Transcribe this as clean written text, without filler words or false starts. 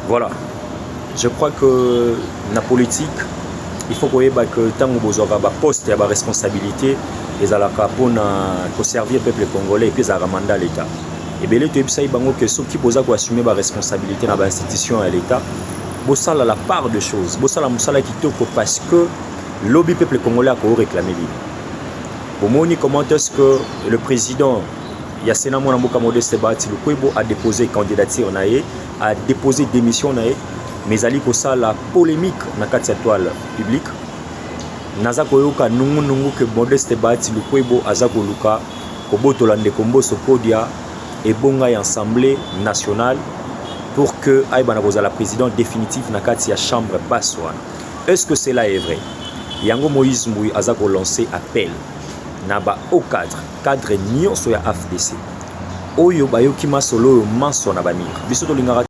Voilà, je crois que na politique, il faut koyeba que ntango bozwaka baposte ya baresponsabilité, ezalaka mpona koservir peuple congolais, et puis ezalaka mandat l'état. Ebele toyebisaki bango ke soki boza koassume baresponsabilité na bainstitution ya l'état, bosala la part de choses, bosala mosala kitoko, parce que lobi peuple congolais akoréclame bino. Bomoni comment est-ce que le président ya Sénat, mwana mboka Modeste Bahati Lukwebo, a déposé candidature na ye, a déposé démission na ye, mais ezali kosala polémique na kati ya toile publique. Naza koyoka nungunungu ke Modeste Bahati Lukwebo aza koluka kobotola ndeko Mboso Kodia ebonga ya Assemblée nationale pour que ayebana kozala président définitif na kati ya chambre basse wana. Est ce que cela est vrai? Yango Moïse Mbui aza kolancer appel na ba cadre, cadre nyonso ya AFDC oyo bayoki masolo oyo manso na bamire biso tolingaka.